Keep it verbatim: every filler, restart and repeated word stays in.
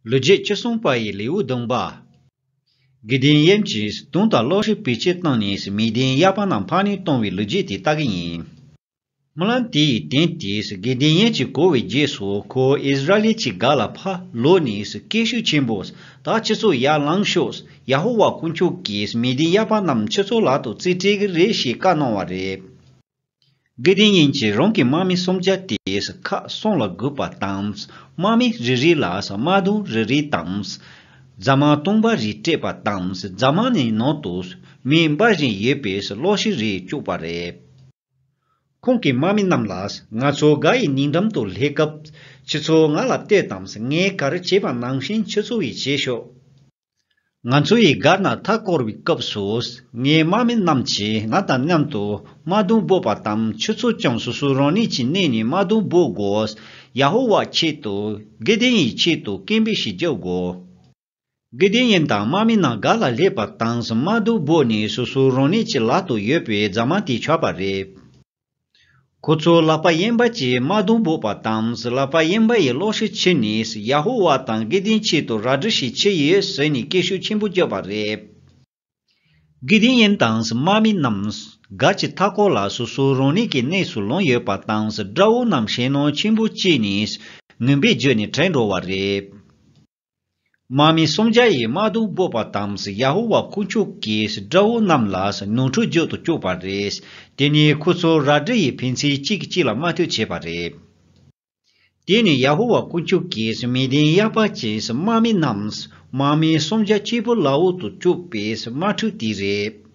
ལོ་རྒྱུས་བཅུ་གསུམ་པ་ཡི་ལེའུ་བདུན་པ། གི་དན་ཡིན་གྱིས་དུང་དང་གློག་ཤིང་བེད་སྤྱོད་བཏང་ནས་མིད་ཡན་གཡག་པ་རྣམས་ཕམ་ནས་བཏང་བའི་ལོ་རྒྱུས་དེ་ལྟ་གི་ཡིན། སྨོན་ལམ་དེ་ཡི་དོན་དེས་གི་དན་ཡིན་གྱིས་གོ་བའི་རྗེས་སུ་ཁོ་ཨིསི་ར་ཨེལ་གྱི་སྒར་ལ་ཕར་ལོག་ནས་སྐད་ཤུགས་ཆེན་པོས། ད་ཁྱེད་ཚོ་ཡར་ལངས་ཤོག་ཡ་ཧོ་ཝཱ་དཀོན་མཆོག་གིས་མིད་ཡན་གཡག་པ་རྣམས་ཁྱེད་ཚོ་ལག་ཏུ་རྩིས་སྤྲད་ཀྱི་རེད་ཞེས་བཀའ་གནང་བ་རེད། གི་དན་ཡིན་གྱིས་རང་གི་དམག་མི་སུམ་བརྒྱ་དེས་ཁག་གསུམ་ལ་བགོས་པ་དང་། དམག་མི་རེ་རེ་ལ་དམག་དོང་རེ་རེ་དང་། རྫ་མ་སྟོང་པ་རེ་སྤྲད་པ་དང་། རྫ་མ་ནི་ནང་དུ་མེ་འབར་བཞིན་ཡོད་པའི་གློག་ཤིང་རེ་བཅུག་པ་རེད། ཁོང་གིས་དམག་མི་རྣམས་ལ། ང་ཚོ་སྒར་ཡི་ཉེ་འགྲམ་དུ་སླེབས་སྐབས་ཁྱེད་ཚོ་ང་ལ་ལྟོས་དང་། ངས་ག་རེ་བྱས་པ་ནང་བཞིན་ཁྱེད་ཚོ་ཡིས་བྱེད་ཤོག་ང་ཚོ་ཡི་སྒར་ནང་མཐའ་བསྐོར་བའི་སྐབས་སུ། ངའི་དམག་མི་རྣམས་ཀྱིས་ང་དང་མཉམ་དུ་དམག་དོང་འབོགས་པ་དང་། ཁྱེད་ཚོ་ཀྱང་སོ་སོ་རང་ཉིད་ཀྱི་གནས་ནས་དམག་དོང་འབོགས་དགོས། ཡ་ཧོ་ཝཱ་ཆེད་དུ། གི་དན་ཡི་ཆེད་དུ་སྐད་འབོད་ཞིག་རྒྱག་དགོས། གི་དན་ཡི་དང་དམག་མི་རྣམས་སྒར་ལ་སླེབས་པ་དང་། དམག་དོང་འབོགས་ནས་སོ་སོ་རང་ཉིད་ཀྱི་ལག་ཏུ་ཡོད་པའི་རྫ་མ་དེ་འཕྱག་པ་རེད། ཁོ་ཚོ་ལག་པ་གཡས་པ་གྱིས་དམག་དོང་འབོགས་པ་དང་། ལག་པ་གཡོན་པ་ཡིས་གློག་ཤིང་ཁྱེར་ནས། ཡ་ཧོ་ཝཱ་དང་གི་དན་ཆེད་དུ་རལ་གྲི་ཞིག་ཁྱེར་ཡོད་ཟེར་ནས་སྐད་ཤུགས་ཆེན་པོ་བརྒྱབ་པ་རེད། གི་དན་ཡི་དང་དམག་མི་རྣམས་སྒར་གྱི་མཐའ་འཁོར་ལ་སོ་སོ་རང་ཉིད་ཀྱི་གནས་སུ་ལངས་ཡོད་པ་དང་། དགྲ་བོ་རྣམས་ཞེད་སྣང་ཆེན་པོ་སྐྱེས་ནས་ངུ་འབོད་བརྒྱབ་ནས་བྲོས་འགྲོ་བ་རེད། དམག་མི་སུམ་བརྒྱ་ཡིས་དམག་དོང་འབོགས་པ་དང་། ཡ་ཧོ་ཝཱ་དཀོན་མཆོག་གིས་དགྲ་བོ་རྣམས་ལ་ནོར་འཁྲུལ་འཇོག་ཏུ་བཅུག་པ་རེད། དེ་ནས་ཁོ་ཚོ་རལ་གྲི་ཡི་ཕན་ཚུན་གཅིག་གིས་གཅིག་ལ་དམག་འཁྲུག་བྱས་པ་རེད། དེ་ནས་ཡ་ཧོ་ཝཱ་དཀོན་མཆོག་གིས་མིད་ཡན་གཡག་པ་ཅན་དམག་མི་རྣམས་དམག་མི་སུམ་བརྒྱ་གཅིག་པུ་ལ་འོག་ཏུ་བཅུག་པའི་དམག་འཁྲུག་དེ་རེད།